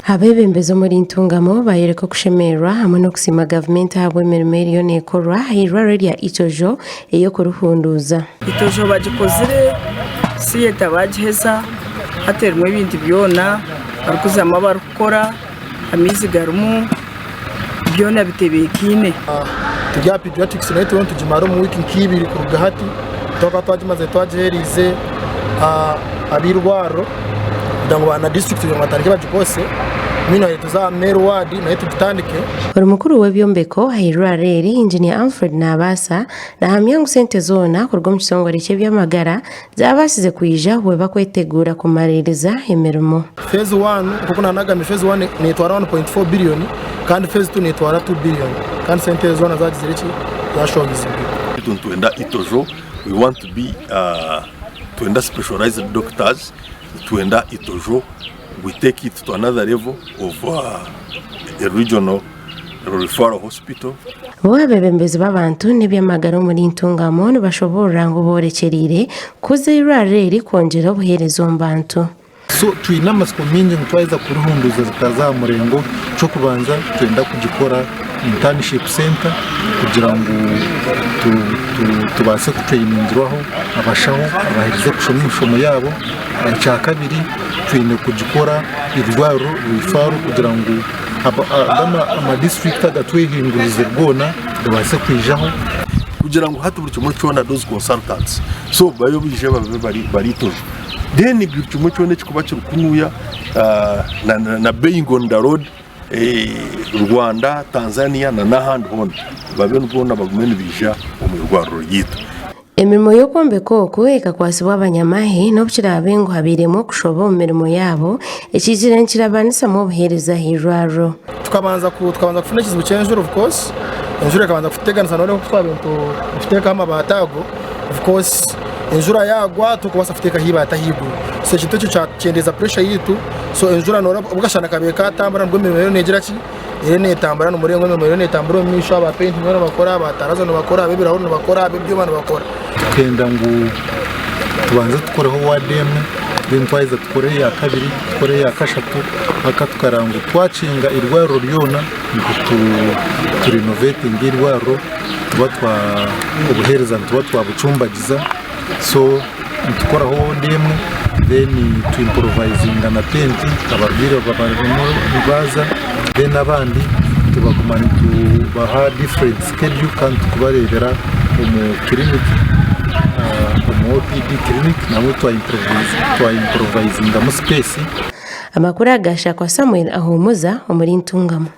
Abeebembezi omuri Ntungamo baayoreka okushemererwa hamwe n'okusiima gavumenti ahabw'emirimo eriyo neekorwa ah'eirwariro erya Itojo ey'okurihunduuza. Itojo bagikozire, theatre bagiheza, hati erimu ebintu byona, barikuzamu abarikukora, amaizi garimu, byona bitebeekaine. Turi aha pediatrics nayo turiyo nitugimara omu wiiki nk'ibiri kuruga hati. Twakuba twagimazire twagihereize ab'eirwariro kugira ngu na disiturikiti kugira ngu batandike bagikozese. Meanwhile tuze aha male ward nayo tugitandike. Ori mukuru w'ebyombeko ah'eirwariro eri, Engineer Alfred Nabaasa nahamya ngu sente zoona kuruga omu kitongore ky'eby'amagara zaabaasize kwija obwe bakweteguura kumariiriza emirimo. Phase one nk'oku naanagambire phase one neetwara 1.4 billion kandi phase two neetwara 2 billion kandi sente ezo zoona zaagizire ki zaashohizibwe. Itwe nitwenda itojo, we want to be nitwenda specialized doctors, nitwenda itojo, we take it to another level of a regional referral hospital. Bo abeebembezi b'abantu n'eby'amagara omuri Ntungamo nibashoboorora ngu boorekyereire kuza eirwariro eri kwongyera obuheereza omu bantu. So twine amatsiko maingi ngu twaheza kurihunduuza rikaza aha murengo, eky'okubanza nitwenda kugikora internship centre kugira ngu tubaase kutureyiningira abashaho abaherize kushoma emishomo yaabo. Ekyakabiri twine kugikora eirwariro referral kugira ngu amadisiturikiti agatwehinguririze goona gabaase kwijaho. Kugira ngu hati buri kimwe kyona those consultants so babe baije babe bari itojo. Then buri kimwe kyona ekikuba kiri kunuya na being on the road Rwanda, Tanzania na n'ahandi hoona babe boona bagume nibaija omu irwariro ryaitu. Emirimo y'okwombeka oku ekakwatsibwa abanyamahe n'obu kiraabe ngu habairemu okushoba omu mirimo yaabo, ekiizire nikirabanisamu obuheereza aha irwariro. Tukabanza tukabanza kufuna ekizibu ky'enjura of course, enjura ekabanza kututeganisa noreeba oku twabaire nituteekaho amabaati ago of course enjura yaagwa torikubaasa kuteekaho eibaati ahaiguru so ekintu ekyo kyakyendeeza pressure yaitu so enjura noreeba obu akashana kabaire katambura nibwo emirimo eriyo neegira ki eriyo neetambura nimurengo emirimo eriyo neetambura omu maisho aba painting boona nibakora aba tarazo nibakora ab'ebirahuri nibakora ab'ebyoma nibakora. Tukenda ngu tubanze tukoreho ward emwe then twaheza tukore eya kabiri tukore eya kashatu mpaka tukareba ngu twakinga eirwariro ryona ngu tu renovatinge eirwariro tuba twa obuheereza nituba twabucumbagiza so nitukoraho ward emwe then tu improvisinga na tenti abarwaire barimu nibaaza then abandi tubaguma nitubaha different schedule kandi tukubareebera omu clinic omu OPD clinic nabwo twa improvisingamu space. Amakuru aga Shakwa Samuel Ahumuza omuri Ntungamo.